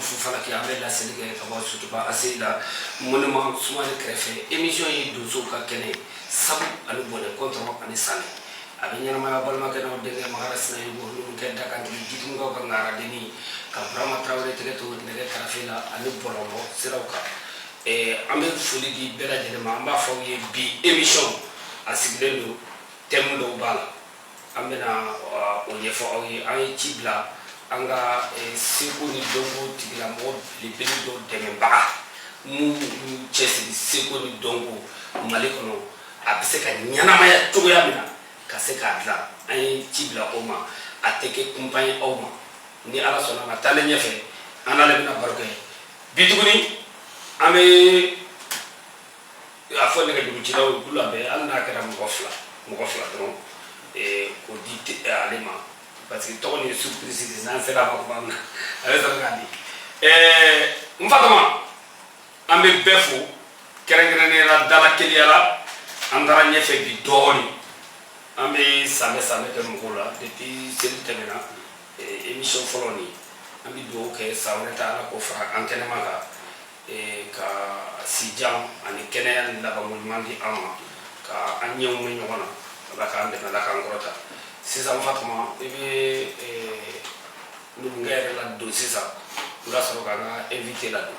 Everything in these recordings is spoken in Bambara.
Falaki, an bɛ laseli kɛ ka bɔ Sotuba ACI la, monument Sumare kɛrɛfɛ. Émission ye donsow ka kɛnɛ, sabu ani bɔnɛ kɔntɔrɔ ani sanɛ. A bɛ ɲɛnamaya balimakɛ n'aw denkɛ Magara Sinayogo, numukɛ dakantigi, jitumukaw ka ŋaradenni, ka Burama Tarawele tɛgɛ to nɛgɛ karafe la ani bɔlɔlɔ siraw kan. An bɛ foli di bɛɛ lajɛlen ma. An b'a fɔ aw ye bi émission a sigilen don, thème dɔw b'a la, an bɛna o ɲɛfɔ aw ye. An ye ci bila an ka seko ni dɔnko tigilamɔgɔ belebele dɔw dɛmɛbaga minnu y'u cɛsiri seko ni dɔnko Mali kɔnɔ, a bɛ se ka ɲɛnamaya cogoya min na ka se k'a dilan. An ye ci bila o ma, a tɛ kɛ kunpan ye aw ma. Ni Ala sɔnna ma, taalen ɲɛfɛ an n'ale bɛna baro kɛ. Bi tuguni an bɛ a fɔ nɛgɛjurucilaw ye k'u labɛn, hali n'a kɛra mɔgɔ fila, mɔgɔ fila dɔrɔn, k'o di ale ma, parce que tɔgɔ nin ye surprise de. N'an sera a ma tuma min na, a bɛ sɔrɔ k'a di. N Fatɔma, an bɛ bɛɛ fo, kɛrɛnkɛrɛnnenya la dala teliya la. An taara ɲɛfɛ bi dɔɔnin, an bɛ sanbɛ sanbɛ kɛ mɔgɔw la depuis seli tɛmɛna. Émission fɔlɔ nin, an bɛ dugawu kɛ san wɛrɛ ta, Ala k'o fara an kɛnɛma kan, ka sijan ani kɛnɛya ni labanko ɲuman di an ma, ka an ɲɛw mɛn ɲɔgɔn na. Ala k'an dɛmɛ, Ala k'an kɔrɔta. Sisan Fatuma, i bɛ numukɛ yɛrɛ ladon sisan, n ka sɔrɔ k'an ka invité ladon.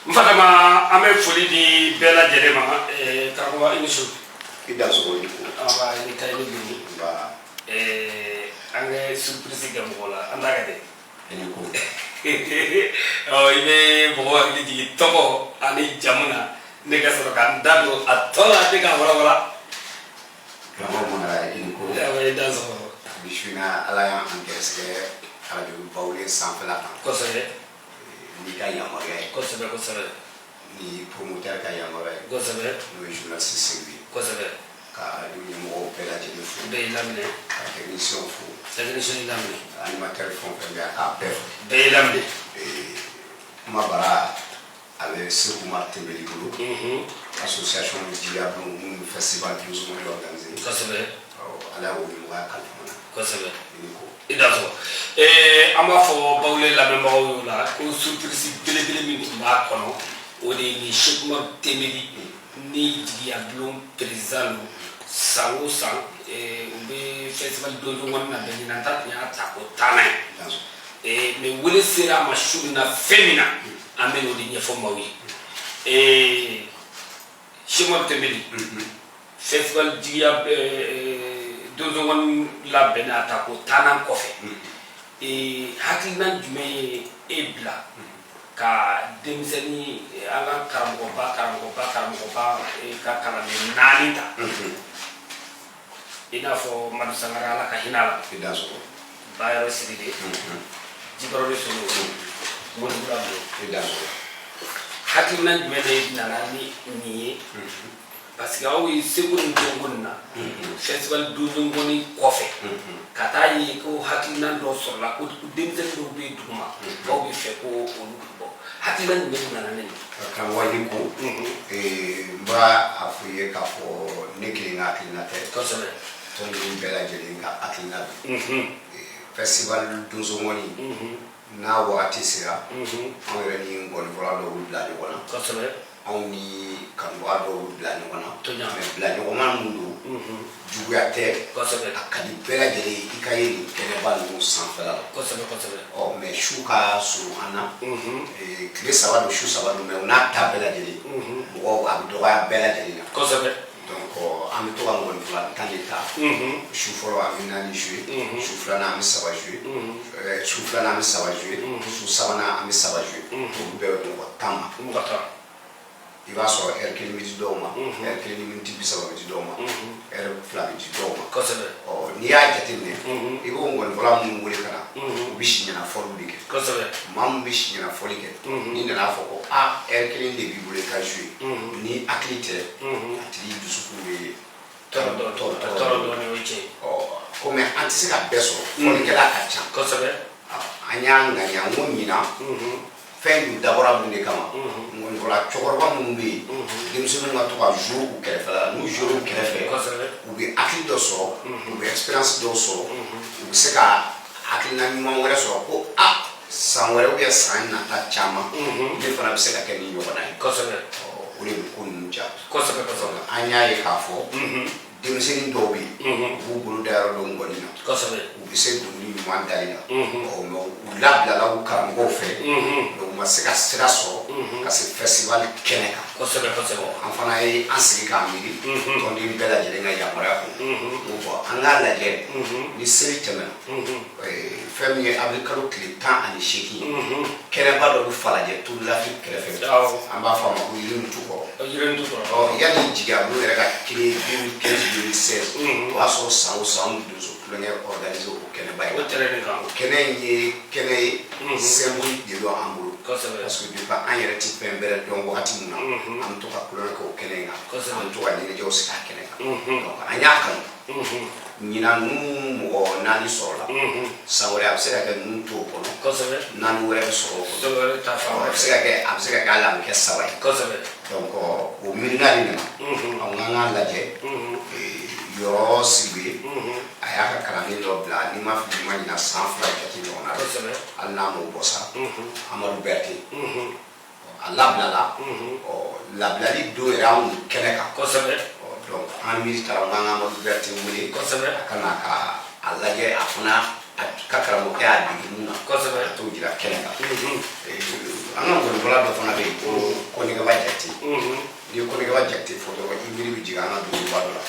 N Fatama, an bɛ foli di bɛɛ lajɛlen ma. Karamɔgɔ, i ni su. I dansogo, i ko. Aba, i ni ta, i ni bi. Nba. An kɛ surprise kɛ mɔgɔw la, an t'a kɛ ten. I ni ko. Ɔ, i bɛ mɔgɔ hakili jigin tɔgɔ ani jamu na, ne ka sɔrɔ ka n da don a tɔ la, ne k'a walawala. Karamɔgɔ Mangara, i ni ko. Aba, i dansogo. Bi su in na, Ala y'an gɛrɛsɛgɛ arajo Bawule sanfɛla kan. N'i ka yamaruya ye. Kosɛbɛ kosɛbɛ. Ni promoteur ka yamaruya ye. N'o ye journaliste Seydou ye. Ka arajo ɲɛmɔgɔw bɛɛ lajɛlen fo. Bɛɛ y'i laminɛ. Ka technicien fo. Technicien y'i laminɛ. Animateur fɛn o fɛn bɛ yan, k'a bɛɛ fo. Bɛɛ y'i laminɛ. Kuma bara a bɛ Seku Umar Tembeli bolo. Association Jigiya Bulon minnu festival Donsoŋɔni organisé. Ala y'o ɲɛmɔgɔya kalifa n na. I ni ko. I dansogo. An b'a fɔ Bawule lamɛnbagaw y'o la ko surprise belebele min tun b'a kɔnɔ, o de ye ni Seku Umar Tembeli ni Jigiya Bulon président don. San o san u bɛ festival Donsoŋɔni labɛn, ɲinan ta tun y'a ta ko tannan ye. Mais wele sera a ma su min na, fɛn min na, an bɛ n'o de ɲɛfɔ maaw ye. Seku Umar Tembeli, festival Jigiya Donsoŋɔni labɛnna a ta ko tannan kɔfɛ, hakilina jumɛn ye e bila ka denmisɛnnin, an ka karamɔgɔba karamɔgɔba karamɔgɔba ka kalanden naani ta, i n'a fɔ Madu Sangare, Ala ka hinɛ a la, I dansogo. Bayɔrɔ Sidibe, Jikɔrɔni Solo, Motugula Don? I dansogo. Hakilina jumɛn de nana ni nin ye? Parce que aw ye seko ni dɔnko nin na, festival Donsoŋɔni kɔfɛ, ka taa ye ko hakilina dɔ sɔrɔla ko denmisɛnnin dɔw bɛ duguma, aw bɛ fɛ ko olu bɔ. Hakilina jumɛn nana ni nin ye? Karamɔgɔ, i ni ko. N b'a a fɔ i ye k'a fɔ ne kelen ka hakilina tɛ. Tɔnden bɛɛ lajɛlen ka hakilina don. Festival Donsoŋɔni n'a wagati sera, anw yɛrɛ ni ngɔnifɔla dɔw bɛ bila ɲɔgɔn na. Anw ni kanubaga dɔw bɛ bila ɲɔgɔn na. Mais bila ɲɔgɔnma min don, juguya tɛ. A ka di bɛɛ lajɛlen ye i ka ye nin kɛnɛba ninnu sanfɛla la. Kosɛbɛ kosɛbɛ. Ɔ, mais su ka surun an na. Tile 3 don, su 3 don, mais o n'a ta bɛɛ lajɛlen, mɔgɔw a bɛ dɔgɔya bɛɛ lajɛlen na. Donc an bɛ to ka ngɔnifɔla 10 de ta. Su fɔlɔ, an bɛ naani jouer. Su filanan, an bɛ saba jouer. Su filanan, an bɛ saba jouer. Su sabanan, an bɛ saba jouer. Olu bɛɛ bɛ mɔgɔ 10 ma. Mɔgɔ 10. I b'a sɔrɔ heure 1 bɛ di dɔw ma, heure 1 ni miniti 30 bɛ di dɔw ma, heure 2 bɛ di dɔw ma. Ɔ, n'i y'a jateminɛ, i b'o ngɔnifɔla minnu wele ka na, u bɛ si ɲɛna fɔliw de kɛ. Maa min bɛ si ɲɛna fɔli kɛ, n'i nana fɔ ko a heure 1 de b'i bolo i ka jouer, ni hakili tɛ, a tigi dusukun bɛ tɔɔrɔ tɔɔrɔ dɔɔni, o ye tiɲɛ ye. Ɔ, komi an tɛ se ka bɛɛ sɔrɔ, fɔlikɛla ka ca. An y'a ŋaniya n ko ɲinan, fɛn dun dabɔra mun de kama? Ngɔnifɔla cɛkɔrɔba minnu bɛ yen, denmisɛnninw ka to ka jouer u kɛrɛfɛ la. N'u jouer u kɛrɛfɛ, u bɛ hakili dɔ sɔrɔ, u bɛ expérience dɔw sɔrɔ, u bɛ se ka hakilina ɲuman wɛrɛ sɔrɔ ko a san wɛrɛ ou bien san nata caman, ne fana bɛ se ka kɛ ni ɲɔgɔnna ye. O de bɛ ko ninnu diya. Kosɛbɛ kosɛbɛ. An y'a ye k'a fɔ denmisɛnnin dɔw bɛ yen, u b'u bolo da yɔrɔ dɔ ngɔni na, u bɛ se dɔnkili ɲuman dali la. Ɔ, mais u labilala u karamɔgɔw fɛ, mais u ma se ka sira sɔrɔ ka se festival kɛnɛ kan. kosɛbɛ kosɛbɛ. An fana ye an sigi k'an miiri, tɔnden bɛɛ lajɛlen ka yamaruya kɔnɔ, ko bon, an k'a lajɛ ni seli tɛmɛna, fɛn min ye avril kalo tile 18 ye, kɛnɛba dɔ bɛ Falajɛ Tour l'Afrique kɛrɛfɛ, an b'a fɔ a ma ko Yirintu kɔrɔ. Yirintu kɔrɔ. Ɔ, yanni Jigiyabulo yɛrɛ ka créer 2015 2016, o y'a sɔrɔ san o san, an bɛ donso tulonkɛ organiser o kɛnɛba in. O terrain kan. O kɛnɛ in ye kɛnɛ ye, symbole de don an bolo, parce que depuis an yɛrɛ ti fɛn bɛrɛ dɔn wagati min na, an bɛ to ka tulonkɛ kɛ o kɛnɛ in kan, an bɛ to ka ɲɛnajɛw sigi a kɛnɛ kan. Donc an y'a kanu, ɲinan ninnu mɔgɔ naani sɔrɔla, san wɛrɛ a bɛ se ka kɛ ninnu t'o kɔnɔ, naani wɛrɛ bɛ sɔrɔ o kɔnɔ. Dɔw wɛrɛ ta fan a bɛ wɛrɛ. se ka kɛ, a bɛ se ka kɛ hali a bɛ kɛ saba ye. Donc o miirina de nana an k'an k'a lajɛ. Yɔrɔ Sidibe, a y'a ka kalanden dɔ bila, n'i ma fili, ma ɲina, san 2 jate ɲɔgɔn na, hali n'a m'o bɔ sa, Amadu Berete. A labilala, ɔ, labilali don yɛrɛ, an kun kɛnɛ kan. Ɔ, donc an miiri taara n k'an ka Amadu Berete wele a ka na ka a lajɛ, a fana a ka karamɔgɔkɛ y'a dege mun na, a t'o jira kɛnɛ kan. An ka ngɔnifɔla dɔ fana bɛ yen ko Kɔnɛkɛba Jakite. N'i ye Kɔnɛkɛba Jakite fɔ dɔrɔn, i miiri bɛ jigin an ka duguba dɔ la,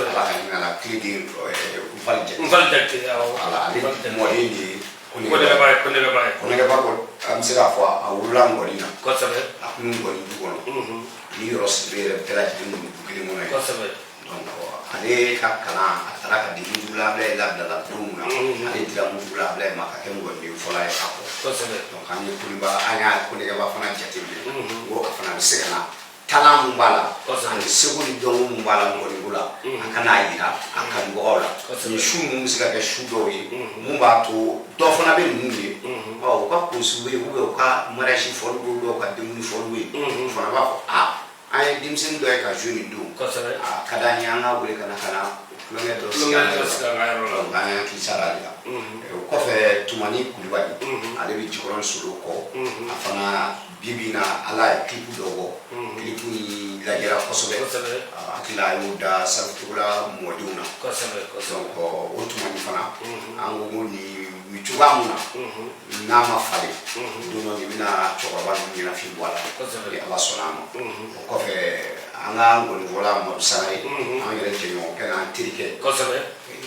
Ala ka hinɛ a la, Tileden Nfali Jakite. Nfali Jakite, awɔ. Wala, ale mɔden de ye. Kɔnɛkɛba ye, Kɔnɛkɛba ye. Kɔnɛkɛba ko an bɛ se k'a fɔ a wolola ngɔni na. A kun bɛ ngɔni du kɔnɔ ni Yɔrɔ Sidibe yɛrɛ bɛɛ lajɛlen kun bɛ du kelen kɔnɔ yen. Donc ale ka kalan, a taara ka di Mutugula Abulaye labilala don min na, ale dira Mutugula Abulaye ma ka kɛ ngɔniden fɔlɔ ye a kɔ. Donc an ye Koniba, an y'a Kɔnɛkɛba fana jateminɛ, ko a fana bɛ se ka na, talan mun b'a la ani seko ni dɔnko mun b'a la ngɔniko la, a ka n'a yira a kanubagaw la. Nin su ninnu bɛ se ka kɛ su dɔw ye mun b'a to dɔ fana bɛ ninnu ye, ɔ, u ka kunsigiw ye ou bien u ka mariage fɔli bɛ yen, u ka denkundi fɔli bɛ yen, u fana b'a fɔ a an ye denmisɛnnin dɔ ye ka jouer nin don, a ka d'an ye, an k'a wele ka na tulonkɛ dɔ sigi Tulonkɛ an dɔ sigi an ka yɔrɔ la. Donc an hakili sara ale la. O kɔfɛ, Tumani Kulibali, ale bɛ Jikɔrɔni Solo kɔ. A fana bi bi in na, Ala ye clip dɔ bɔ, clip in lajɛra kosɛbɛ. A hakili la a y'o da Sanfɛtugula mɔdenw na. kosɛbɛ kosɛbɛ. Donc o Tumani fana, an ko ko nin bi cogoya mun na, n'a ma falen, don dɔ nin bɛna cɛkɔrɔba ninnu ɲɛnafin bɔ a la, ni Ala sɔnna a ma. O kɔfɛ, an ka ngɔnifɔla Amadu Sangare, an yɛrɛ jɛɲɔgɔnkɛ n'an terikɛ,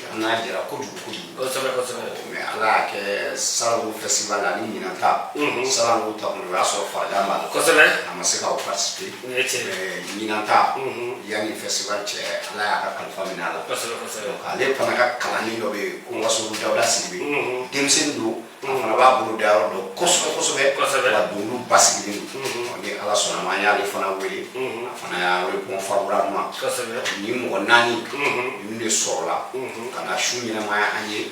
an n'a jɛra kojugu kojugu. Kosɛbɛ kosɛbɛ. Mais Ala y'a kɛ Salanko festival la ni ɲinan ta, Salanko ta kɔni, o y'a sɔrɔ farigan b'a la, a ma se ka o participer. Nin ye tiɲɛ ye. Mais ɲinan ta, yanni festival cɛ, Ala y'a ka kalifa minɛ a la. Kosɛbɛ kosɛbɛ. Donc ale fana ka kalanden dɔ bɛ yen ko Waso Dawuda Sidibe, denmisɛnnin don, a fana b'a bolo da yɔrɔ dɔn kosɛbɛ kosɛbɛ, wa dɔnkiliw basigilen don. Ni Ala sɔnna ma, an y'ale fana wele, a fana y'a répond favorablement. Ni mɔgɔ naani ninnu de sɔrɔla ka na su ɲɛnamaya an ye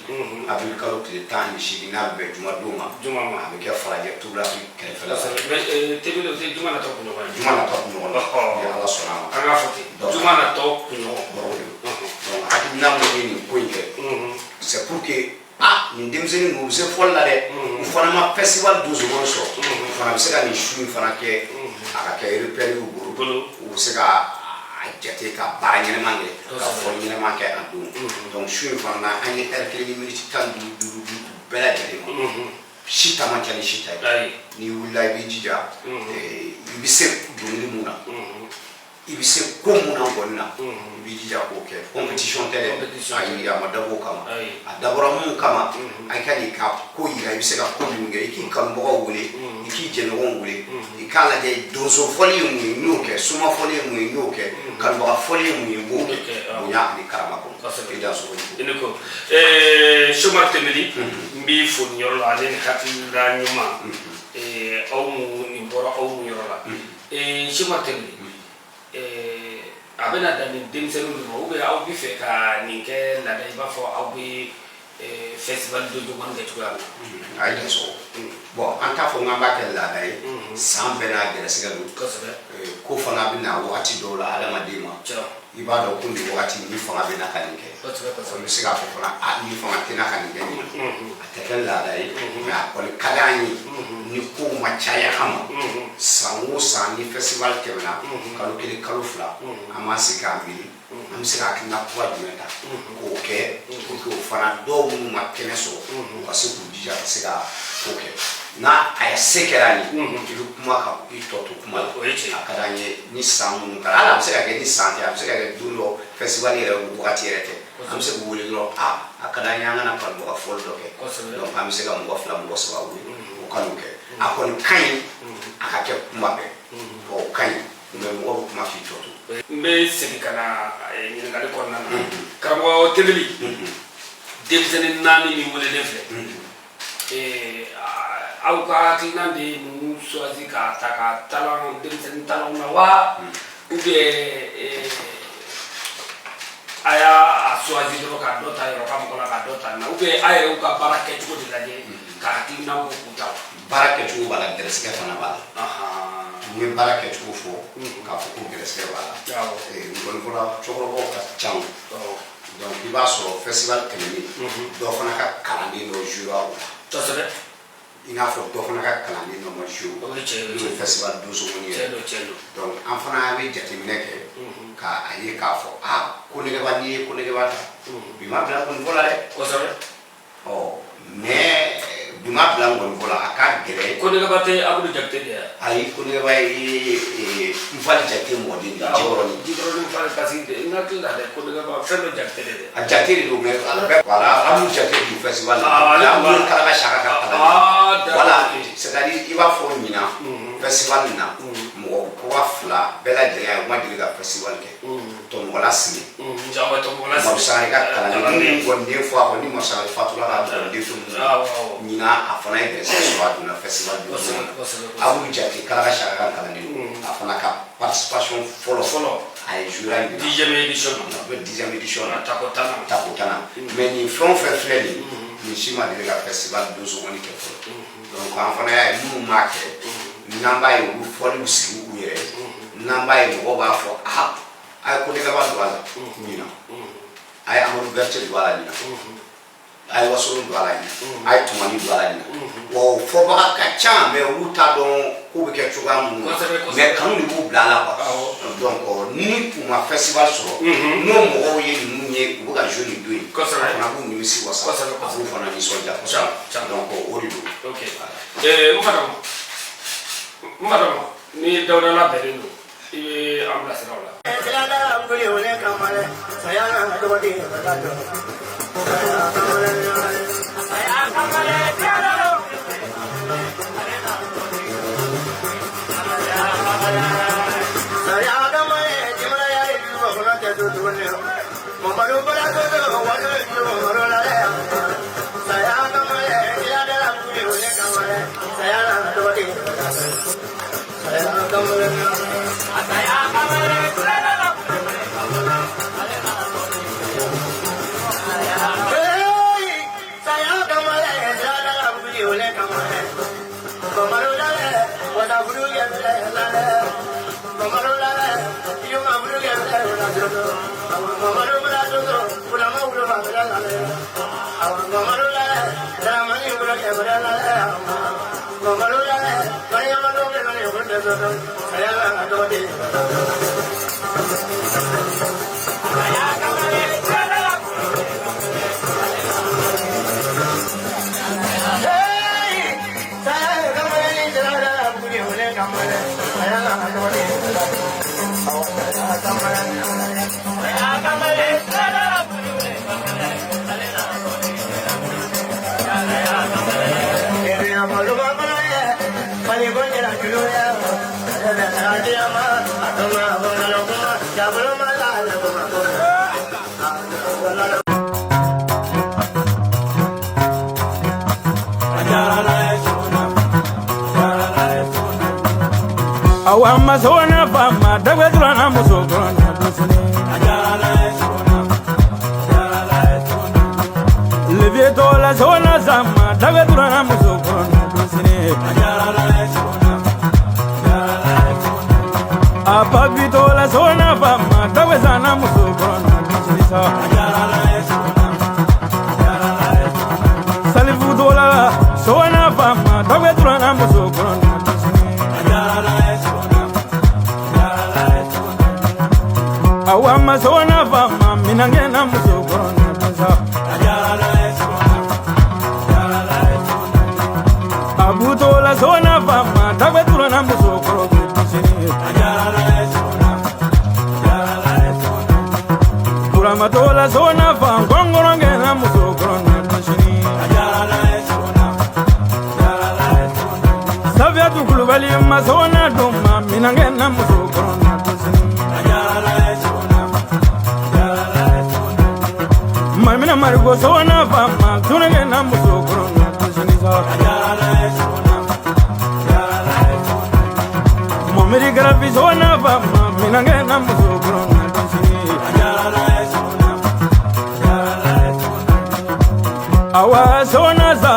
avril kalo tile 18, n'a bɛ bɛn jumadon ma. Juma ma. A bɛ kɛ Falajɛ Tour l'Afrique kɛrɛfɛla la. Mais tebele, o tɛ juma natɔ kunɲɔgɔn ye? Juma natɔ kunɲɔgɔn na, ni Ala sɔnna a ma. An k'a fɔ ten, juma natɔ kunɲɔgɔn. Kɔrɔ de don. Donc hakilina mun ye nin ko in kɛ, c'est pour que ah nin denmisɛnnin ninnu, u bɛ se fɔli la dɛ, u fana ma festival donsoŋɔni sɔrɔ, u fana bɛ se ka nin su in fana kɛ a ka kɛ repère y'u bolo, u bɛ se ka a jate ka baara ɲɛnɛman kɛ, ka fɔli ɲɛnɛman kɛ a don. Donc su in fana na, an ye heure 1 ni miniti 15 duuru di u bɛɛ lajɛlen ma. Si ta man ca ni si ta ye. N'i wulila, i b'i jija, i bɛ se dɔnkili mun na. I bɛ se ko mun na nkɔni na, i b'i jija k'o kɛ. Compétition tɛ dɛ, ayi, a ma dabɔ o kama. A dabɔra mun kama? A ka n'i ka ko yira, i bɛ se ka ko minnu kɛ, i k'i kanubagaw wele, i k'i jɛɲɔgɔnw wele, i k'a lajɛ donso fɔli ye mun ye, n y'o kɛ, soma fɔli ye mun ye, n y'o kɛ, kanubaga fɔli ye mun ye, n b'o kɛ, bonya ani karama kɔnɔ. I da sogo. I ni ko Soma Tembeli, n b'i fo nin yɔrɔ la, ale ni hakilila ɲuman aw mun nin bɔra aw mun yɔrɔ la. Soma Tembeli, a bɛna dan nin denmisɛnninw de ma, ou bien aw bɛ fɛ ka nin kɛ laada, i b'a fɔ aw bɛ festival donjokɔni kɛ cogoya min na? A ye sɔrɔ bon, an t'a fɔ k'an b'a kɛ laada ye, san bɛɛ n'a gɛrɛsɛgɛ don. Ko fana bɛ na wagati dɔw la adamaden ma, i b'a dɔn ko nin wagati ni fanga bɛ na ka nin kɛ, i bɛ se k'a fɔ fana a ni fanga tɛ na ka nin kɛ ɲinan. A tɛ kɛ laada ye, mais a kɔni ka d'an ye ni kow ma caya an ma, san o san ni festival tɛmɛna kalo 1, kalo 2, an b'an sigi k'an miiri an bɛ se ka hakilina kura jumɛn ta k'o kɛ pour que o fana dɔw minnu ma kɛnɛ sɔrɔ, u ka se k'u jija ka se ka ko kɛ. N'a a se kɛra nin, i bɛ kuma ka i tɔ to kuma la. A ka d'an ye ni san minnu kɛra, hali a bɛ se ka kɛ ni san tɛ, a bɛ se ka kɛ don dɔ festival yɛrɛ wagati yɛrɛ tɛ, an bɛ se k'u wele dɔrɔn, a a ka d'an ye an kana kanubaga fɔli dɔ kɛ. Donc an bɛ se ka mɔgɔ 2, mɔgɔ 3 wele, o ka n'o kɛ. A kɔni ka ɲi a ka kɛ kuma bɛɛ, o ka ɲi, mais mɔgɔ bɛ kuma k'i tɔ to. N bɛ segin ka na ɲininkali kɔnɔna na. Karamɔgɔ Tembeli, denmisɛnnin 4 min welelen filɛ, aw ka hakilina de ye ninnu choisi k'a ta ka talan denmisɛnnin talanw na wa, ou bien a y'a choisi dɔrɔn ka dɔ ta yɔrɔ ka mɔgɔ la ka dɔ ta nin na, ou bien a yɛrɛ y'u ka baara kɛcogo de lajɛ ka hakilina bɔ k'u ta wa? Baara kɛcogo b'a la, gɛrɛsɛgɛ fana b'a la. N ye baara kɛcogo fɔ k'a fɔ ko gɛrɛsɛgɛ b'a la. Nkɔnifɔla cɛkɔrɔbaw ka ca, donc i b'a sɔrɔ festival tɛmɛnen, dɔ fana ka kalanden dɔ jouera o la. I n'a fɔ dɔ fana ka kalanden dɔ ma jouer n'o ye festival donsokɔni yɛrɛ. Donc an fana bɛ jateminɛ kɛ k'a ye k'a fɔ a ko negeba, n'i ye ko negeba ta bi ma bila nkɔnifɔ la dɛ. Ɔ mais bi ma bila nkɔnifɔ la, a ka gɛlɛn. Ko negeba tɛ Abudu Jakite de ye? Ayi, ko negeba ye Nfali Jakite mɔden de ye, Jikɔrɔni. Jikɔrɔni Nfali, parce que n hakili la dɛ, ko negeba fɛn dɔ Jakite de dɛ. A Jakite de don, mais voilà, Abudu Jakite du festival la, Abudu Kalaka Saka ka kalan. Voilà, c'est-à-dire i b'a fɔ ɲinan festival nin na, mɔgɔ kura 2 bɛɛ lajɛlen u ma deli ka festival kɛ. Tɔmɔgɔla Sine, Madu Sangare ka kalanden minnu kɔni fɔ a kɔ ni Madu Sangare fatula ka dɔnkiliden fɛn minnu, ɲinan a fana ye gɛrɛsɛgɛ sɔrɔ, a donna festival de kɔnɔ. Abudu Jakite Kalaka Saka ka kalanden, a fana ka participation fɔlɔ a ye joué ɲinan. 10e édition na. A bɛ 10e édition na. Tako 10nan. Tako 10nan, mais nin fɛn o fɛn filɛ nin, nin si ma deli ka festival donsokɔni kɛ fɔlɔ. Donc an fana y'a ye minnu m'a kɛ, n'an b'a ye olu fɔliw sigi u yɛrɛ, n'an b'a ye mɔgɔw b'a fɔ a a ye Konegaba don a la ɲinan, a ye Amadu Berete don a la ɲinan, a ye Wasolon don a la ɲinan, a ye Tumani don a la ɲinan. Wa o fɔbaga ka ca, mais olu t'a dɔn ko bɛ kɛ cogoya mun na, mais kanu de b'u bila a la quoi. Donc ni u ma festival sɔrɔ, n'o mɔgɔw ye ninnu ye u bɛ ka jouer nin don in, a fana b'u nimisi wasa, a b'u fana nisɔndiya kosɛbɛ. Donc o de don. Ok, n fa dama ni Dawuda labɛnnen don, i bɛ an bilasira o la. Awa ma sona fama dagwe turana muso kɔrɔ dusuni. Levier tola sona sama dagwe turana muso kɔrɔ dusuni. Apapi tola sona fama dagwe sana muso kɔrɔ dusuni sa. Salifu tola sona fama dagwe turana muso kɔrɔ dusuni. Awa ma sona fama minangena muso kɔrɔ sa. Abutola sona fama dagwe turana muso kɔrɔ dusuni. Kuramatola sona fama gongorongena muso kɔrɔ dusuni. Safiatu Kulubali ma sona duma minangena muso kɔrɔ dusuni. Mamina Marigo sona fama tunangena muso kɔrɔ dusuni sa. Momiri Garafi sona fama minangena muso kɔrɔ dusuni. Awa sona sa.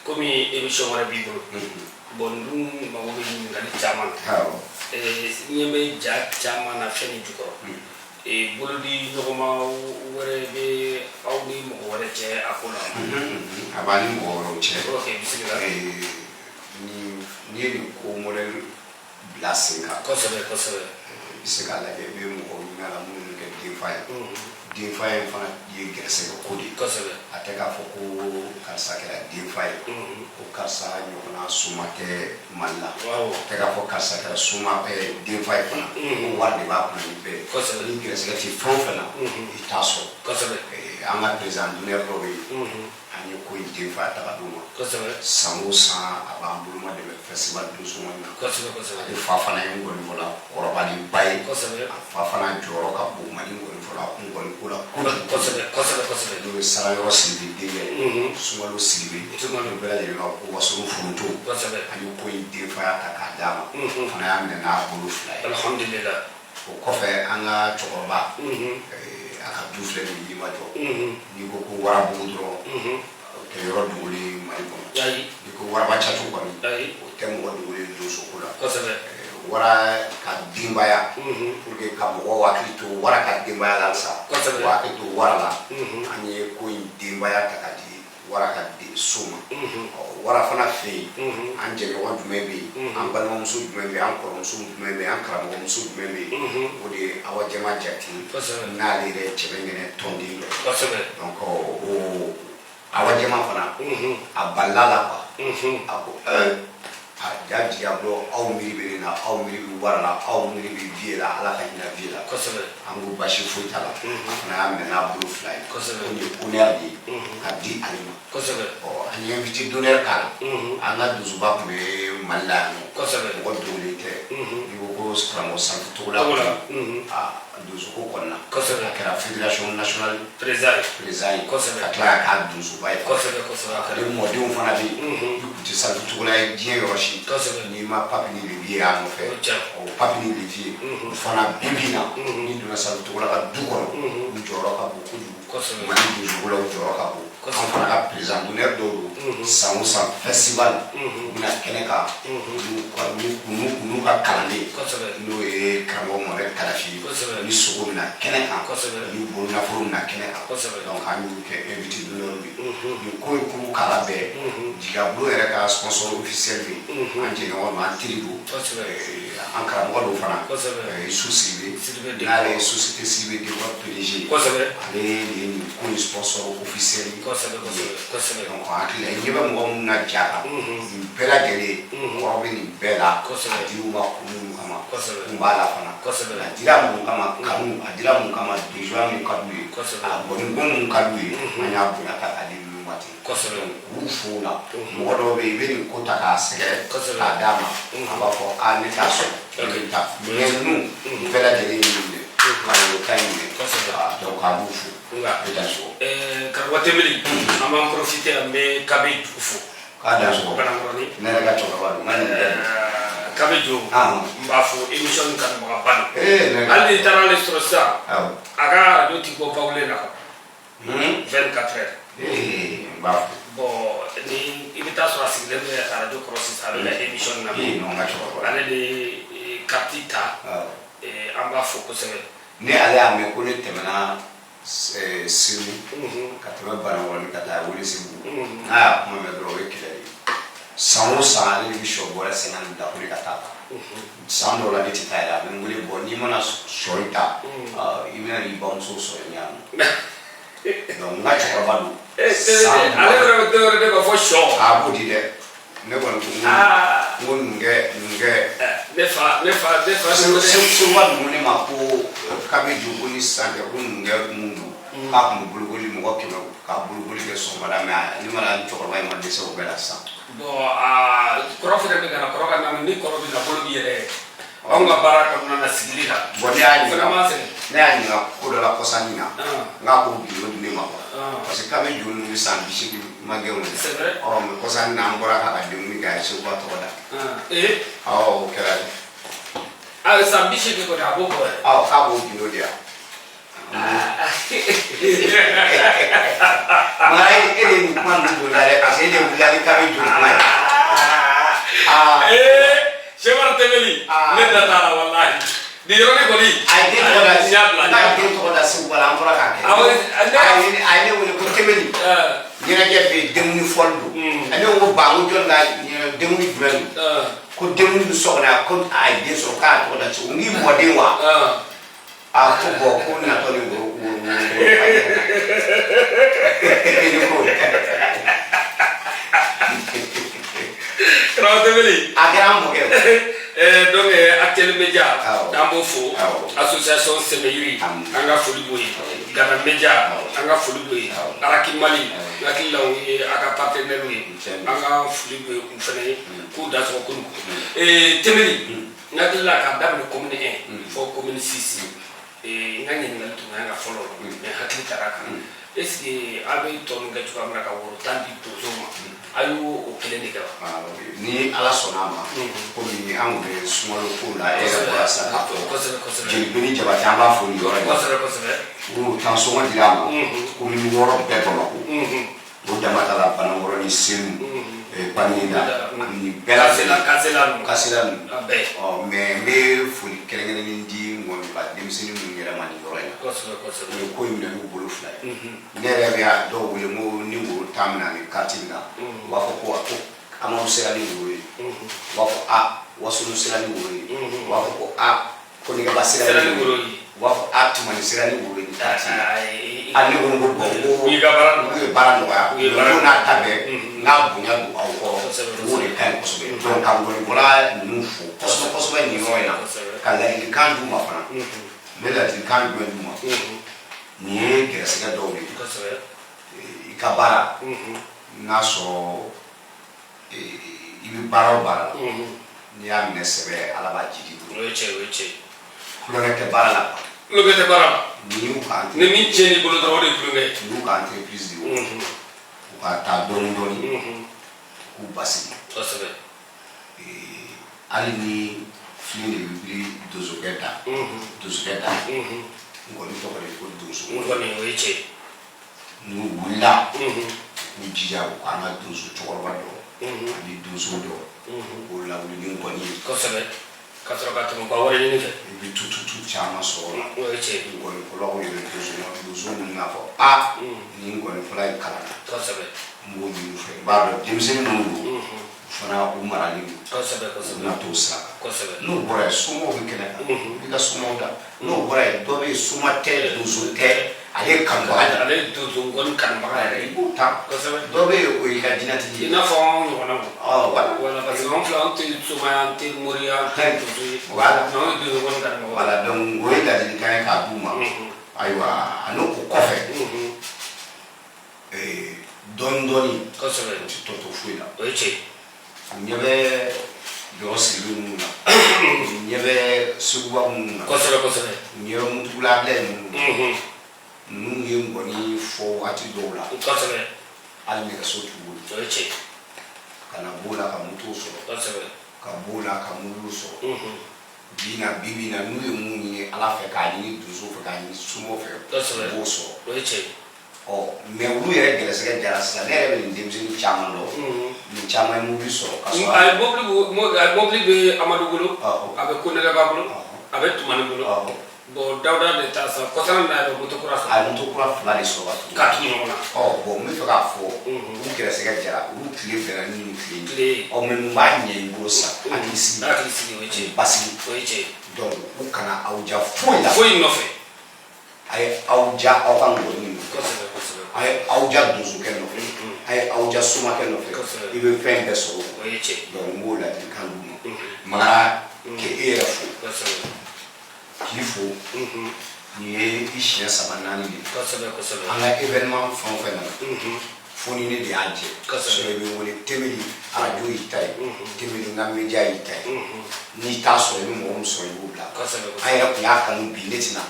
Komi émission wɛrɛ b'i bolo bon dun mago bɛ ɲininkali caman na ɲɛ bɛ ja caman na fɛn nin jukɔrɔ bolodi ɲɔgɔnma wɛrɛ bɛ aw ni mɔgɔ wɛrɛ cɛ a ko la. A b'a ni mɔgɔ wɛrɛw cɛ. Ok, bisimila. N'i ye nin ko modèle bila sen kan. Kosɛbɛ kosɛbɛ. I bɛ se k'a lajɛ i bɛ mɔgɔw ɲini a la minnu bɛ kɛ denfa ye. Denfa in fana ye gɛrɛsɛgɛ ko de ye. A tɛ k'a fɔ ko karisa kɛra denfa ye, ko karisa ɲɔgɔnna soma tɛ Mali la. A tɛ k'a fɔ karisa kɛra soma denfa ye fana, ko wari de b'a kunna ni bɛɛ ye. Ni gɛrɛsɛgɛ tɛ fɛn o fɛn na, i t'a sɔrɔ. An ka président d'honneur dɔ bɛ yen, an ye ko in denfa ta ka d'o ma. San o san, a b'an boloma dɛmɛ festival Donsongɔni na. Ale fa fana ye ngɔnifɔla kɔrɔbalenba ye. A fa fana jɔyɔrɔ ka bon Mali ngɔnifɔla ngɔniko la kojugu. N'o ye Sarayɔrɔ Sidibe denkɛ ye, Sunkalo Sidibe, o bɛɛ lajɛlen b'a ko Wasolon Foronto. An ye ko in denfaya ta k'a d'a ma, o fana y'a minɛ n'a bolo fila ye. O kɔfɛ, an ka cɛkɔrɔba, a ka du filɛ nin ye Yirimajɔ. N'i ko ko Warabugu dɔrɔn, o tɛ yɔrɔ dogolen Mali kɔnɔ. N'i ko Waraba Catu kɔni, o tɛ mɔgɔ dogolen donsoko la. Wara ka denbaya, pour que ka mɔgɔw hakili to Wara ka denbaya la halisa, k'u hakili to Wara la, an ye ko in denbaya ta ka di Wara ka so ma. Wara fana fɛ yen, an jɛɲɔgɔn jumɛn bɛ yen, an balimamuso jumɛn bɛ yen, an kɔrɔmuso jumɛn bɛ yen, an karamɔgɔmuso jumɛn bɛ yen? O de ye Awa Jɛma Jate, n'ale yɛrɛ ye Cɛbɛŋɛnɛ tɔnden dɔ ye. Donc o Awa Jɛma fana, a balila la quoi. A ko a ja jigiya bɔ, aw miiri bɛ ne na, aw miiri bɛ Wara la, aw miiri bɛ vie la, Ala ka hinɛ vie la. An ko basi foyi t'a la. A fana y'a minɛ n'a bolo fila ye. Ko nin ye honneur de ye ka di ale ma. Ɔ, an ye invité d'honneur k'a la. An ka donsoba tun bɛ Mali la yan nɔ, mɔgɔ dogolen tɛ. N'i ko ko karamɔgɔ Salifu Togola, a donsoko kɔni na, a kɛra fédération nationale président ye, ka tila ka k'a donsoba ye. Ale mɔdenw fana bɛ yen. I kun tɛ Salifu Togola ye diɲɛ yɔrɔ si n'i ma Papi ni Levi ye a nɔfɛ. O Papi ni Levi, o fana, bi bi in na, n'i donna Salifu Togola ka du kɔnɔ, u jɔyɔrɔ ka bon kojugu. Mali donsoko la, u jɔyɔrɔ ka bon. An fana ka président d'honneur dɔw don. San o san festival, u bɛna kɛnɛ kan n'u ka kalanden, n'o ye karamɔgɔ Mohamed Kadafi ye, ni sogo bɛna kɛnɛ kan, ni bolonafolo bɛna kɛnɛ kan. Donc an y'u kɛ invité d'honneur ye. Nin ko in kuru kala bɛɛ, Jigabolo yɛrɛ ka sponsor officiel bɛ yen, an jɛɲɔgɔn don, an teri don, an karamɔgɔ don fana, Isu Sidibe, n'ale ye société Sidibe Décor PDG, ale de ye nin ko in sponsor officiel ye. Donc hakili la, i ɲɛ bɛ mɔgɔ minnu na ja kan, nin bɛɛ lajɛlen kɔrɔ bɛ nin bɛɛ la. A dir'u ma kun minnu kama, kun b'a la fana. A dira mun kama? Kanu. A dira mun kama? Donsoya mun ka d'u ye, a gɔniko mun ka d'u ye, an y'a bonya ta k'a di ninnu ma ten. K'u fo la. Mɔgɔ dɔw bɛ yen, i bɛ nin ko ta k'a sɛgɛrɛ k'a d'a ma, a b'a fɔ a ne t'a sɔrɔ, ne t'a mais ninnu bɛɛ lajɛlen ye nin minɛ ka o ta in minɛ. Donc a b'u fo. E da sɔgɔ. Karamɔgɔ Tembeli, an b'an profiter, an bɛ Kabe Ju fo. K'a da sɔgɔ. Banankɔrɔni. Ne yɛrɛ ka cɛkɔrɔba don, n ka nin bɛɛ. Kabe Jo, n b'a fo, émission nin kanubagaba don. Hali n'i taara ale sɔrɔ sisan, a ka radio ti bɔ Bawule la 24 heures. N b'a fo. Bon, ni i bɛ taa sɔrɔ a sigilen bɛ radio kɔrɔ sisan, a bɛ ka émission nin lamɛn. Non, n ka cɛkɔrɔba. Ale de ye carte ta. An b'a fo kosɛbɛ. Ni ale y'a mɛn ko ne tɛmɛna Segu ka tɛmɛ Banakɔrɔni ka taa Welesebugu, n'a y'a kuma mɛn dɔrɔn, o ye kɛlɛ de ye. San o san, ale de bɛ sɔ bɔrɛ 50 bila ko ne ka taa ta. San dɔw la, ne tɛ taa yɛrɛ, a bɛ n wele: bɔn, n'i mana sɔ in ta, i bɛna n'i bamuso sɔrɔ yen nɔ. Donc n ka cɛkɔrɔba don. Ale yɛrɛ bɛ dɔwɛrɛ de b'a fɔ sɔ. A b'o di dɛ. Ne kɔni ko n ko numukɛ, numukɛ. Ne fa, ne fa, ne fa. Seguba ninnu ne ma ko k'a bɛ jɔ ko ni sisan cɛ, ko numukɛ mun don, k'a tun bɛ bolokoli mɔgɔ 100 ka bolokoli kɛ sɔgɔmada, mais ne mana cɛkɔrɔba in ma dɛsɛ o bɛɛ la sisan. Bon, aa, kɔrɔ fɛnɛ bɛ ka na, kɔrɔ ka na ni kɔrɔ bɛ na, bolo bi yɛrɛ anw ka baara kɔnɔna na, sigili la. Bon, ne y'a fana ɲininka ma sɛgɛn. Ne y'a ɲininka ko dɔ la kɔsa nin na, n k'a ko gindo di ne ma quoi, parce que k'a bɛ jɔ ninnu bɛ san 80 ma gɛn o de. C'est vrai. Ɔ, mais kɔsa nin na, an bɔra k'a ka denkuli kɛ, a ye Seguba tɔgɔ da. Ee. Awɔ, o kɛra de. A san 80 kɔni, a b'o bɔ yɛrɛ. Awɔ, k'a b'o gindo di yan. Mara, e de ye nin kuma ninnu don la dɛ, parce que e de wulila ni k'a bɛ jɔ kuma ye. Aa. Ee, Sɛkɔrɔ Tembeli, ne da t'a la walahi. Nin yɔrɔnin kɔni. A ye den tɔgɔ da. N y'a bila. N'a ye den tɔgɔ da Seguba la, an bɔra k'a kɛ. Awɔ, A ye ne wele ko Tembeli, ɲɛnajɛ bɛ yen, denkuli fɔli don. Ne ko ba, n ko jɔn ka denkuli jumɛn don? Ko denkuli bɛ so kɔnɔ yan, ko a ye den sɔrɔ, k'a tɔgɔ da Segu. N k'i mɔden wa? A ko bon, ko natɔ ni woro woro woro ni ko Karamɔgɔ Tɛbɛli. A kɛra an mɔkɛ ye. Donc Actuel Media, an b'o fo. Association Sɛmɛyiri, an ka foli b'o ye. Gana Media, an ka foli b'o ye. Araki Mali, n hakili la o ye a ka partenaire ye, an ka foli bɛ u fana ye, k'u da sɔgɔ k'u Tɛbɛli. N hakili la k'a daminɛ commune 1 fɔ commune 6, n ka ɲininkali tun kan ka fɔlɔ, mais hakili taara kan. Est ce que a bɛ tɔ ninnu kɛ cogoya min na ka woro 10 di donsow ma, a y'o o kelen de kɛ wa? Ni Ala sɔnna a ma, komi an kun bɛ sunkalo ko la, e yɛrɛ bɔra sisan k'a fɔ. kosɛbɛ kosɛbɛ Jelibeni Jabate, an b'a fo nin yɔrɔ in na. kosɛbɛ kosɛbɛ Woro 10 sɔngɔ dira a ma commune 6 bɛɛ Bamakɔ. O dama ta la, Banankɔrɔ ni Senu, Baninda, nin bɛɛ Kasela. lajɛlen. Kasela ninnu. Kasela ninnu. A bɛɛ. Ɔ, mais n bɛ foli kɛrɛnkɛrɛnnen di ŋɔniba denmisɛnnin minnu yɛrɛ ma nin yɔrɔ in na. Kosɛbɛ kosɛbɛ. U ye ko in minɛ n'u bolo fila ye. Ne yɛrɛ bɛ a dɔw wele n ko ni woro 10 minɛ ni carte min na, u b'a fɔ ko Amadu sera ni woro ye, u b'a fɔ a Wasolo sera ni woro ye, u b'a fɔ ko a ko Nɛgɛba sera ni woro ye, u b'a fɔ a Tumani sera ni woro ye ni carte ye. A ne ko ko bon, ko U y'i ka baara u ye baara nɔgɔya. U ye baara ko n'a ta bɛɛ n k'a bonya don aw kɔrɔ, o de ka ɲi kosɛbɛ. Donc ka ŋɔnibɔla ninnu fo kosɛbɛ kosɛbɛ nin yɔrɔ in na, ka ladilikan d'u ma fana. N bɛ ladilikan jumɛn d'u ma? Nin ye gɛrɛsɛgɛ dɔw de ye. I ka baara n'a sɔrɔ i bɛ baara o baara la, n'i y'a minɛ sɛbɛ, Ala b'a jidi bolo. O ye tiɲɛ, o ye tiɲɛ. Kulonkɛ tɛ baara la. Kulonkɛ tɛ baara la. Nin y'u ka Ni min tiɲɛ n'i bolo dɔrɔn, o de ye kulonkɛ ye. nin y'u ka entreprise de ye. U ka taa dɔɔni dɔɔni k'u basigi. Hali ni fili de bɛ biri donsokɛ da, donsokɛ da, n kɔni tɔgɔ de ko donso. N kɔni, o ye tiɲɛ. N'u wulila, k'u jija u k'an ka donso cɛkɔrɔba dɔ ani donso dɔ k'o lawuli ni nkɔni ye. Kosɛbɛ, ka sɔrɔ ka tɛmɛ u ka wari ɲini fɛ. I bɛ tututu caman sɔrɔ o la. O ye tiɲɛ. Nkɔnifɔlaw de bɛ donso donso minnu n'a fɔ a nin nkɔnifɔla in kalanna. N b'o ɲini u fɛ, n b'a dɔn denmisɛnnin minnu don, u fana u maralen don. kosɛbɛ U kosɛbɛ bɛna t'o sira kan. N'o bɔra yen, somaw bɛ kɛnɛ kan, i b'i ka somaw da. N'o bɔra yen, dɔ bɛ yen, soma tɛ, donso tɛ, ale ye kanubaga de ye. Ale ye donso nkɔni kanubaga yɛrɛ I ye. b'o ta. Dɔ bɛ yen, o y'i ka jinɛtigi I ye. n'a fɔ anw ɲɔgɔnnaw. Ɔ, voilà. Wala, parce que anw filɛ, anw tɛ somaya, an tɛ moriya, an tɛ donso ye. Voilà. Mais anw ye donso nkɔni kanubaga. Voilà, donc o ye ladilikan ye k'a d'u ma. Ayiwa, a n'o o kɔfɛ, dɔɔni dɔɔni, o ti tɔ to foyi la. O ye tiɲɛ. U ɲɛ bɛ jɔyɔrɔ sirilen minnu na, u ɲɛ bɛ seguba minnu na, kosɛbɛ kosɛbɛ u ɲɛ bɛ mutugula bila minnu na, ninnu ye nkɔni fɔ waati dɔw la, hali nɛgɛso t'u bolo. O ye tiɲɛ. Ka na b'o la ka motow sɔrɔ, ka b'o la ka mobiliw sɔrɔ. Bi na bi bi na, n'u ye mun ɲini Ala fɛ, k'a ɲini donso fɛ, k'a ɲini somɔgɔw fɛ, u b'o sɔrɔ. O ye tiɲɛ. Ɔ, mais olu yɛrɛ gɛrɛsɛgɛ jara sisan. Ne yɛrɛ bɛ nin denmisɛnnin caman dɔn, nin caman ye mobili sɔrɔ ka sɔrɔ A ye mobili a ye mobili bɛ Amadu bolo, a bɛ Konɛlɛba bolo, a bɛ Tumani bolo. Bon, Dawuda de ta sa kɔsana na yɛrɛ, moto kura A san. ye moto kura fila de sɔrɔ ka tugu. Ka tugu ɲɔgɔn na. Ɔ bon, n bɛ fɛ k'a fɔ, u gɛrɛsɛgɛ jara, olu tile bɛnna ni nin tile Tile ye. ye. Ɔ, mais mun b'a ɲɛ i bolo sisan? Hakili sigi. Hakili sigi, o ye tiɲɛ. Basigi. O ye tiɲɛ. Donc u kana aw ja foyi la. Foyi nɔfɛ. A ye aw ja aw ka ngɔni nɔfɛ. kosɛbɛ kosɛbɛ A ye aw ja donsokɛ nɔfɛ, a ye aw ja somakɛ nɔfɛ. I bɛ fɛn bɛɛ sɔrɔ. O ye tiɲɛ. Donc n b'o ladilikan d'u ma. Magara, k'e yɛrɛ fo, k'i fo. Nin ye i siɲɛ saba naani de ye. kosɛbɛ kosɛbɛ An ka événement fɛn o fɛn nana, fo ni ne de y'a jɛ. Sinon i bɛ n wele, Tebeli arajo y'i ta ye, Tebeli n ka média y'i ta ye. N'i t'a sɔrɔ, i bɛ mɔgɔ min sɔrɔ, i b'o bila. An yɛrɛ tun y'a kanu bi, ne tɛna,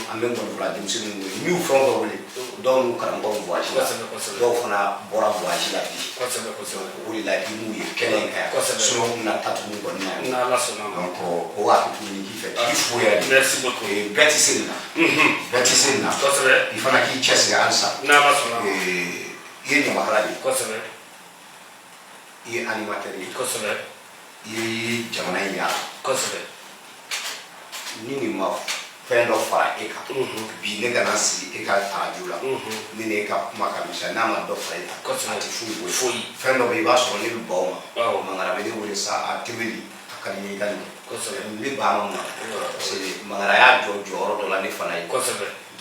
an bɛ nkɔnifɔla denmisɛnninw wele, n y'u fɛn o fɛn wele, dɔw n'u karamɔgɔw voyage la, dɔw fana bɔra voyage la bi. O de la i m'u ye kɛnɛ in kan yan. Sinon u bɛna taa tugun nkɔni na yan. N'Ala sɔnna ma. Donc o hakili ɲini k'i fɛ, k'i fo yɛrɛ de. Merci beaucoup. Bɛɛ tɛ se nin na, bɛɛ tɛ se nin na. I fana k'i cɛsiri halisa. N'Ala sɔnna ma. I ye ɲamakala de ye. I ye animateur ye. I ye jamana in yaala. Ni nin ma fɛn dɔ fara e kan bi, ne kana sigi e ka arajo la, ne ni e ka kuma ka misɛn, n'a ma dɔ fara e kan, a tɛ foyi bɔ. Foyi. Fɛn dɔ bɛ yen, i b'a sɔrɔ ne bɛ ban o ma. Mangara bɛ ne wele sa, a Tebeli, a A ka di n ye i ka nin kɛ. N bɛ ban mun na, parce que Mangara y'a jɔ jɔyɔrɔ dɔ la ne fana ye.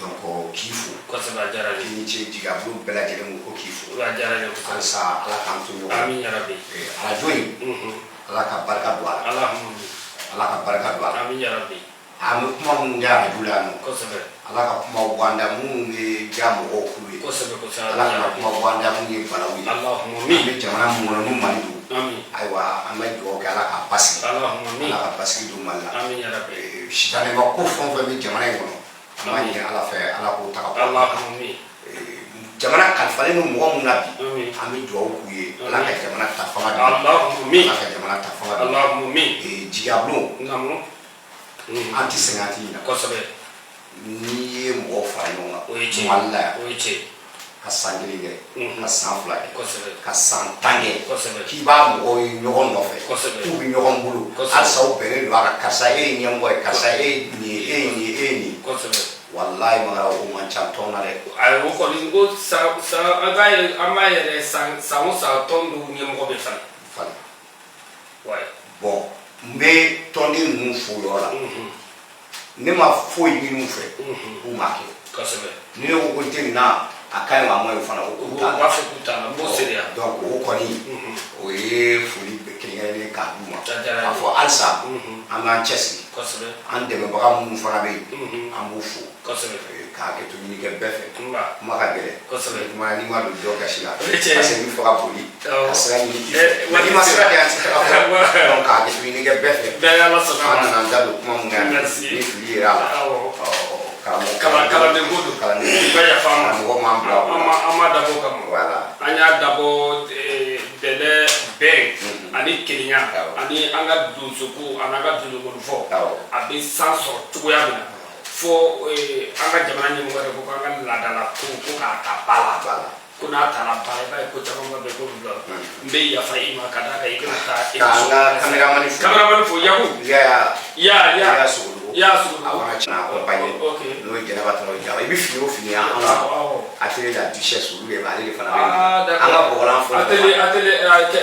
Donc k'i fo. Kosɛbɛ, a diyara n K'i ye. ni ce. Jigabolo bɛɛ lajɛlen ko k'i fo. A diyara n ye kosɛbɛ. Halisa Ala k'an to ɲɔgɔn. Amin yarabi. Arajo in, Ala ka barika don a la. Allahumma amin. Ala ka barika don a la. Amin yarabi. An bɛ kuma minnu kɛ arajo la yan nɔ, Ala ka kuma bɔ an da minnu bɛ diya mɔgɔw kulu ye. Kosɛbɛ kosɛbɛ. Ala kana kuma bɔ an da minnu ye balawu ye. Allahumma An amin. bɛ jamana min kɔnɔ ni Mali don, Amin. ayiwa, an bɛ dugawu kɛ Ala k'a basigi. Allahumma amin. Ala ka basigi don Mali la. Amin yarabi. Sitanɛba ko fɛn o fɛn bɛ jamana in kɔnɔ, an b'a ɲini Ala fɛ, Ala k'o ta ka bɔ a la. Allahumma amin. Jamana kalifalen don mɔgɔ mun na bi, Amin. an bɛ dugawu k'u ye, Ala ka jamana ta fanga d'u ma. Allahumma amin. Ala ka jamana ta fanga d'u ma. Allahumma amin. Jigabulon, Naamu. an tɛ sɛgɛn, an tɛ ɲinɛ. N'i ye mɔgɔw fara ɲɔgɔn O ye kan tiɲɛ. Mali la yan, O ye tiɲɛ. ka san 1 kɛ, ka san 2 kɛ, ka san 10 kɛ, k'i b'a mɔgɔw ye ɲɔgɔn nɔfɛ, k'u bɛ ɲɔgɔn bolo, halisa u bɛnnen don a kan, karisa e ye ɲɛmɔgɔ ye, karisa e ye nin ye, e ye nin ye, e ye nin ye. Walayi Mangara, o man ca tɔn na dɛ. Ayi, o kɔni ko san san an b'a ye, an b'a yɛrɛ san san o san, tɔn dɔw ɲɛmɔgɔ bɛ falen. Falen. Wayi. Bon, n bɛ tɔnden ninnu fo yɔrɔ la. Ne ma foyi ɲini u fɛ k'u m'a kɛ. Ni ne ko ko n tɛ nin na, a ka ɲi wa a ma ɲi fana, ko U k'u t'a la. b'a fɔ k'u t'a la, n b'o seereya. Donc o kɔni, o ye foli kɛrɛnkɛrɛnnen k'a d'u ma. A diyara n ye. K'a fɔ halisa an k'an cɛsiri. An dɛmɛbaga minnu fana bɛ yen, an b'u fo. K'a hakɛ to ɲini kɛ bɛɛ fɛ. Nba. Kuma ka gɛlɛn. Kuma n'i ma don dɔ gasi la, O ye tiɲɛ ye. parce que n bɛ fɛ ka boli ka sira ɲini i fɛ, Waati n'i ma sira di yan, n tɛ taga fɔlɔ. Donc k'a hakɛ to ɲini kɛ bɛɛ fɛ. Bɛɛ y'Ala sɔnna An ma. nana an da don kuma mun na yan, Merci. ni fili yera a la, karamɔgɔ. Kalanden ko don. Kalanden. I ka yafa an ma. Karamɔgɔ m'an bila o An la. ma an ma dabɔ o kama. Voilà. An y'a dabɔ dɛlɛ, bɛn ani kelenya ani an ka donsoko ani an ka donsokɔnifɔ, a bɛ san sɔrɔ cogoya min na, fo an ka jamana ɲɛmɔgɔ yɛrɛ ko k'an ka laadala ko ko k'a ta ba la. Ba la. Ko n'a taara ba la, i b'a ye ko camanba bɛ ko bila. N bɛ yafa i ma ka d'a kan i bɛna taa. K'an ka caméraman fo. Caméraman fo, Yaku. Ya. Ya ya. Ya Sogodogo. Ya Sogodogo. A fana tiɲɛna accompagné. N'o ye Jɛnɛba Tɔnɔ Jaba, i bɛ fini o fini an ka atelier la Duchesse, olu de b'ale de fana bɛ Ah, d'accord. an ka bɔgɔlan fɔlɔ. Atelier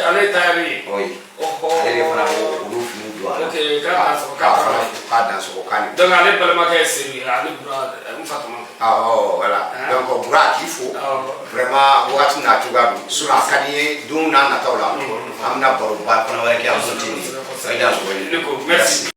ale ye tailleur ye. Oui. Ɔhɔ. Ale de fana b'o olu finiw don a la. Ok, k'a dan sɔgɔ, k'a k'a fana fana. k'a dan sɔgɔ k'a ni. Donc ale balimakɛ ye Seydou ye, ale Bura n fa tɔmɔ. Awɔ, voilà. Donc Bura, k'i fo. Vraiment, wagati n'a cogoya don. Sinon a ka di n ye, don n'a nataw la, an bɛna baroba fana wɛrɛ kɛ an kun tɛ nin ye. I dan sɔgɔ. Ne ko merci.